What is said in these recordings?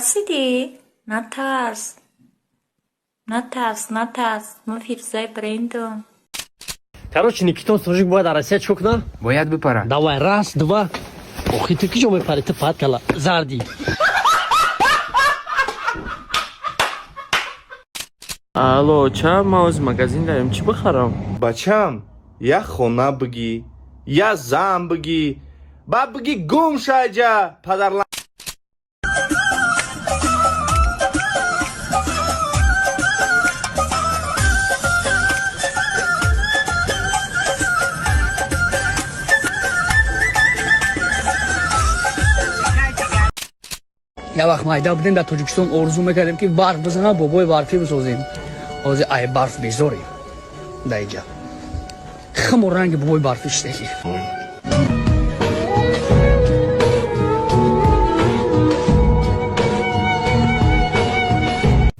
Тарсидӣ? Натарс. Натарс, натарс. Ман Фирӯзаи брендам. Короче, Никитон Сожик бояд дар Россия чӣ кунад? Бояд бипарад. Давай, раз, два. Охи, ту киҷо мепарӣ? Ту пат кала зарди. Алло, ча, ман ози магазин дарем, чӣ бихарам? Бачам, як хона бигӣ, як зан бигӣ, баъд бигӣ гум шайҷа падарла. Як вақт майда будем, дар Тоҷикистон орзу мекардем, ки барф бизана, бобои барфӣ бисозем. Ҳозир ай барф безорем. Дар иҷа химу ранги бобои барфӣ шидаги.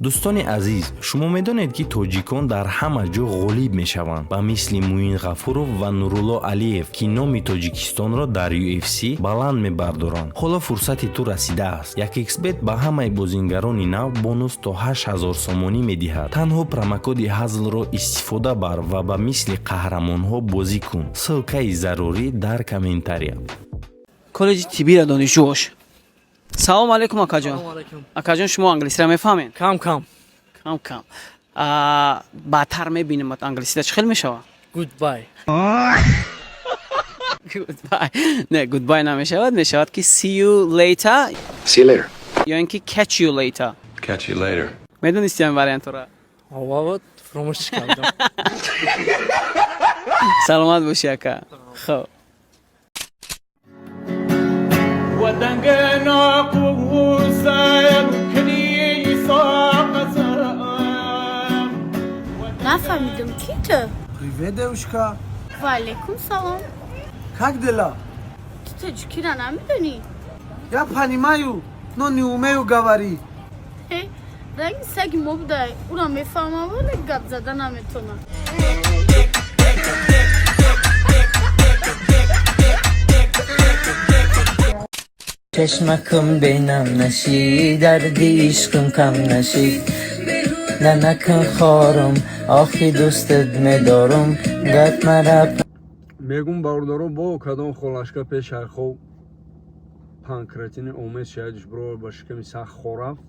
Дӯстони азиз, шумо медонед, ки тоҷикон дар ҳама ҷо ғолиб мешаванд, ба мисли Муин Ғафуров ва Нурулло Алиев, ки номи Тоҷикистонро дар UFC баланд мебардоранд. Ҳоло фурсати ту расидааст. 1xBet ба ҳамаи бозингарони нав бонус то 8000 сомонӣ медиҳад. Танҳо промокоди ҳазлро истифода бар ва ба мисли қаҳрамонҳо бозӣ кун. Ссылкаи зарурӣ дар комментария. Коллеҷи тиббира донишҷӯ бош. Салом алейкум, акаҷон. Акаҷон, шумо англисиро мефаҳмед? Кам кам. Кам кам. Баъдтар мебинем. Англисида чӣ хел мешавад? Goodbye. Goodbye. Не, goodbye намешавад, мешавад ки see you later. See you later. Ё ин ки catch you later. Catch you later. Медонисти ҳамин вариантҳоро? Овавот, фуромӯш кардам. Саломат бошӣ, ака. Хоб. ودنگنا قوسم کنیسا قسم. Нафаҳмидам, ки ту? Привет, девушка. Ва алейкум салом. Как дела? Ту тоҷикиро намедонӣ? Я понимаю, но не умею говорить. Ҳе, ранги саги мо будай, уро мефаҳмам, вале гап зада наметонам. Чашмакам бенам нашӣ, дарди ишқам кам нашӣ. Нанакан хорум, охи дӯстат медорум, гап мара. Мегум, бародаро, бо кадом холашка пеш айхоб панкратини омез шаҳидш бро ба шиками сахт хор рафт.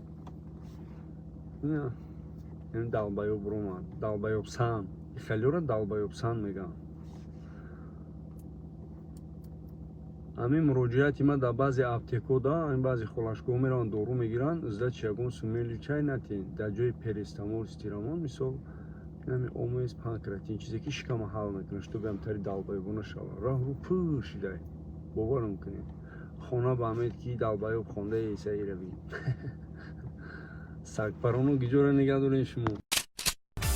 Ин долбоёб ромад, долбоёб сан, хелёра долбоёб сан мегӯям. Ҳамин муроҷиати ман дар баъзе аптекҳо, да ин баъзе холашкоҳо мераванд, дору мегиранд, сдачи ягон сумели чай натен, дар ҷои парацетамол, стирамон, мисол, ҳами омез, панкратин, чизе ки шикама ҳал мекунад, чтобы ҳамтари долбоёбо нашавад. Роҳ рӯ пӯшидай, боварам кунед, хона ба ҳамед ки долбоёб хондаи саирави сагпарону гиҷора нигаҳ дорем шумо.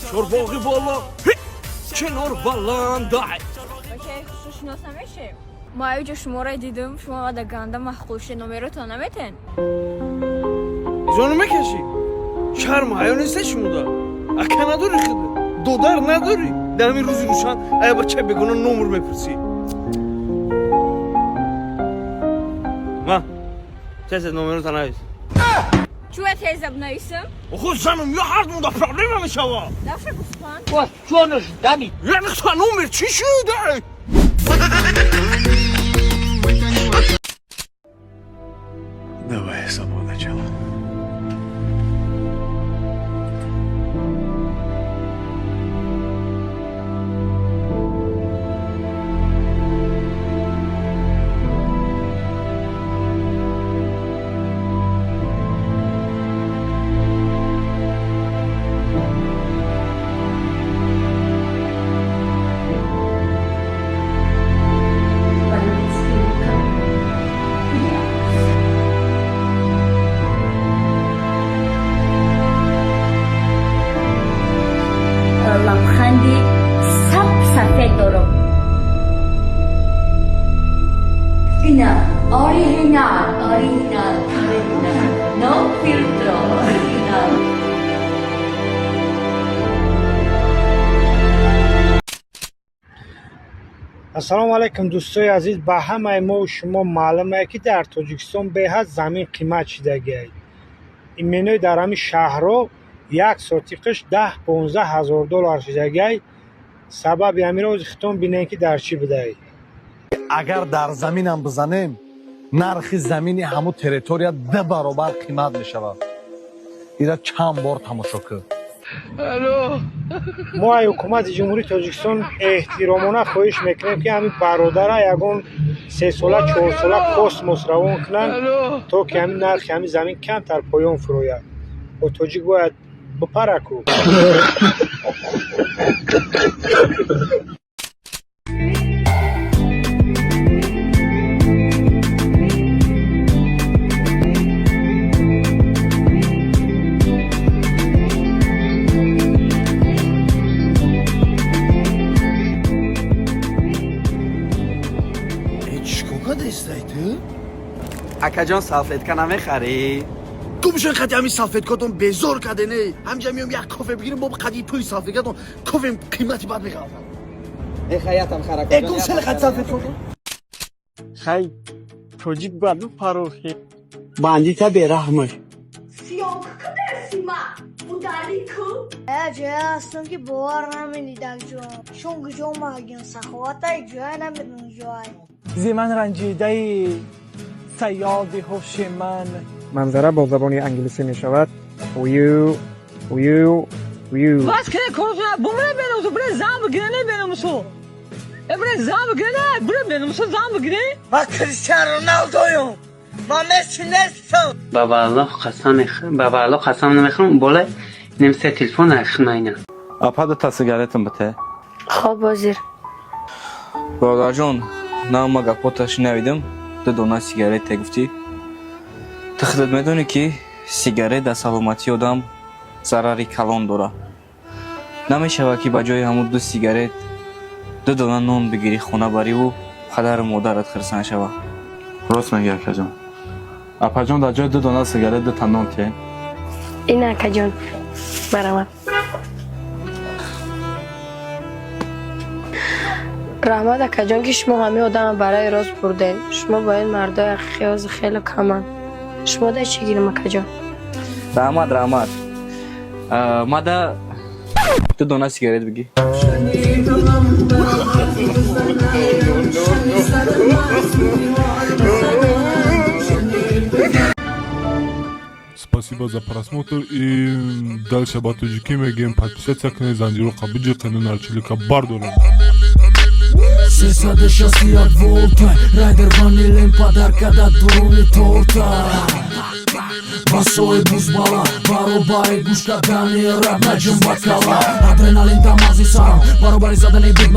Чорбоғи боло, чинор баландай. Бачаи хушрӯ, шинос намешем? Ма аёҷо шуморо дидум, шумо ада ганда маъқул шуд, номеротон наметен? Изону мекашӣ, шарму ҳаё неста шумода? Ака надорӣ, худ додар надорӣ, дар ҳамин рӯзи рӯшан ая бачаи бегона номер мепурсӣ? Ма теза номерота навис. Чӯя теза бинависам? Охо, занум, ё ҳар муда проблема мешава. Дафша гӯспанд. Яъне номер чӣ шуд? Давай с самого начала. Лабханди саб сафед дорам. Ина оригинал, оригинал, оригинал, no filtro, original. Ассалому алайкум, дӯстои азиз. Ба ҳамаи мо шумо маълуме, ки дар Тоҷикистон беҳад замин қимат шидагиай. Именно дар ҳамин шаҳрҳо як сотиқаш 10-15 ҳазор доллар шидагай. Сабаби ҳаминро ози хитон бинем, ки дар чӣ будай. Агар дар заминам бизанем, нархи замини ҳамун территория ду баробар қимат мешавад. Ира чанд бор тамошо кун. Мо ай ҳукумати Ҷумҳурии Тоҷикистон эҳтиромона хоҳиш мекунем, ки ҳамин бародара ягон 3 сола, 4 сола космос равон кунанд, то ки ҳамин нархи ҳамин замин камтар поён фурояд. Бо тоҷик бояд бипараку. Чикор кардестай ту? Акаҷон, салфетка намехарӣ? Гумшон, қади ҳамин салфеткатон безор карде. Не, ҳамҷа меом, як кофе бигирем, бо қади пули салфеткатон кофем қимати бад меғалтад. Эхаятам хар. Э, гумшон, қади салфеткатон. Хай, тоҷик бояд бипарохи. Бандита бераҳмаш. Съёмка кардасима удари ку. Ҷое ҳастам, ки бовар намедидак, ҷон шон куҷо магин саховатай ҷое намедон ҷой. Зи ман ранҷидаи саёди ҳуши ман. Манзара бо забони англисӣ мешавад view, view, view. Бас кне коротуна бумре беномусу, бре зан бигире, не беномусу. Э, бре зан бигире, не бре беномусу, зан бигире. Ма Криштиан Роналдоюм, ма Месси нестам. Ба Аллоҳ қасам, ба Аллоҳ қасам намехӯрам, болай немсе телефон айна. Апа, дута сигаретам бите. Хоб, ҳозир. Бародарҷон, на, ма гапота шунавидам, ду дона сигарете гуфтӣ. Ту худат медонӣ, ки сигарет дар саломатии одам зарари калон дорад. Намешавад, ки ба ҷои ҳамун ду сигарет ду дона нон бигирӣ, хона бариву падару модарат хирсан шавад? Рост мегӣ, акаҷон. Апаҷон, дар ҷои ду дона сигарет дута нон тиҳед. Ина, акаҷон, барамад. Раҳмат, акаҷон, ки шумо ҳамин одама барои рост бурдем. Шумо бо ин мардои ҳақиқӣ ҳозир хеле каманд. Шумо дар чӣ гирем, акаҷон? Раҳмат, раҳмат. Мада ду дона сигарет бигӣ. Спасибо за просмотр и дальше ба тоҷикӣ мегӯем: подписаться кунед, занҷироқа биҷиқену нарчилика бардорем. 361 волта райдер ванилен подарка да дуруни торта. Басои бузбала баробари гӯш кардани рап наҷум бакала. Адреналин дар мағзи сарам баробари задани бит.